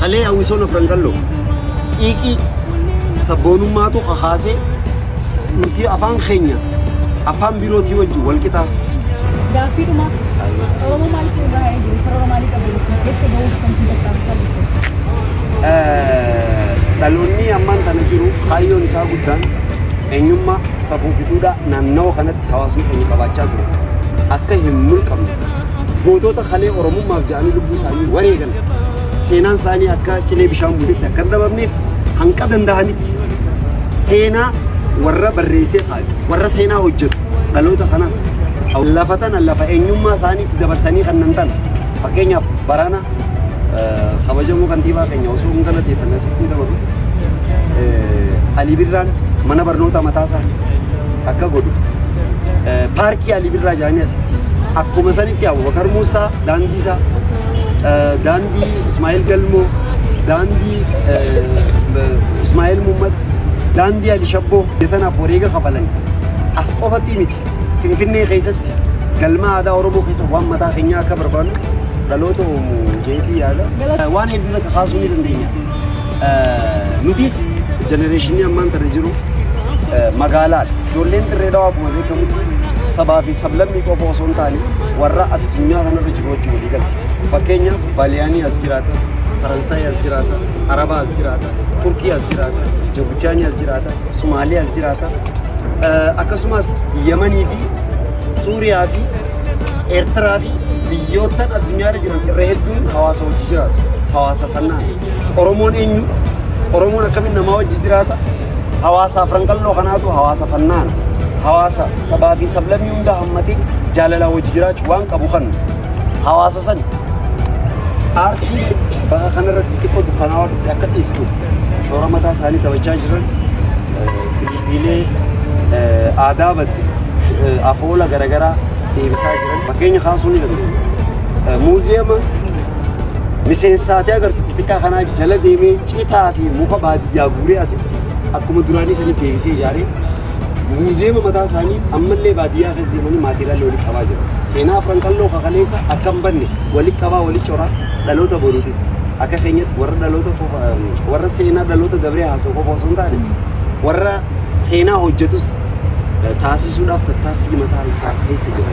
Kalee hawwisoon Afran Qalloo xiiqii sabboonummaatu kakaasee nuti afaan keenya afaan birootii wajjin wal qixaa. Gaaffiidhuma Oromoo maaliif irraa haa jiru karoora maalii qabu jecha gahuuf kan tattaafachaa jirtu? Dhaloonni ammaan tana jiru kaayyoon isaa guddaan eenyummaa safuu fi duudhaa naannawa kanatti hawaasni keenya qabaachaa ture akka hin mulqamne gootota kalee Oromummaaf jedhanii lubbuu isaanii wareegan seenaan isaanii akka cilee bishaan buutetti akka hin dhabamneef hanqa danda'anitti seenaa warra barreessee kaa'e warra seenaa hojjetu dhaloota kanaas lafa tana lafa eenyummaa isaaniitti dabarsanii kan nan fakkeenyaaf barana kabajamoo kantiibaa keenya osoo hin galateeffanne asitti hin dabalu Alii Birraan mana barnoota mataasaa akka godhu paarkii Alii Birraa jedhanii asitti akkuma sanitti Abubakar Muusaa daandii isaa daandii Ismaa'eel Galmoo daandii Ismaa'eel Muhammad daandii Ali Shabboo tanaaf wareega kafalan as qofatti miti Finfinnee keessatti galma aadaa Oromoo keessa waan mataa keenyaa akka barbaannu dhaloota uumu jeetii yaada. Waan hedduu takka kaasuu ni dandeenya. Nutis jenereeshinii ammaan tana jiru magaalaadha. Ijoolleen Dirree Dhawaa akkuma beekamutti sabaa fi sablammii qofa osoo hin taane warra addunyaa kanarra jiru wajjin walii galti. Fakkeenyaaf Baaliyaanii as jiraata, Faransaay as jiraata, Arabaa as jiraata, Turkii as jiraata, Jibuutiyaanii as jiraata, Sumaalee as jiraata. Akkasumas Yemanii fi Suuriyaa fi Eertiraa fi biyyoottan addunyaarra jiran irra hedduun hawaasa wajji jiraatu. Hawaasa fannaan. Oromoon eenyu? Oromoon akkamiin namaa wajji jiraata? Hawaasa Afran Qalloo kanaatu hawaasa fannaan. Hawaasa sabaa fi sablammii hunda hammatee jaalalaa wajji jiraachuu waan qabu kan hawaasa sani aartii bakka kanarratti xiqqoo dukkanaawaa dhufte akka dhiiftuuf shoora mataa isaanii taphachaa jiran filipiilee aadaa badde afoola garaagaraa deebisaa jiran fakkeenya kaasuu ni dandeenya. Muuziyeema miseensaatee agartu xixiqqaa kanaa jala deemee citaa fi muka baadiyyaa guuree asitti akkuma duraanii sanitti deebisee ijaaree muuziyeema mataa isaanii ammallee baadiyyaa keessa deemanii maatiriyaalii walitti qabaa jiran. Seenaa Afran Qalloo kakaleessa akka hin banne walitti qabaa walitti coraa dhaloota boruutiif akka keenyatti warra dhaloota qofa warra seenaa dhaloota dabree haasa'u qofa osoo hin taane warra seenaa hojjetus taasisuudhaaf tattaaffii mataa isaa keessa jira.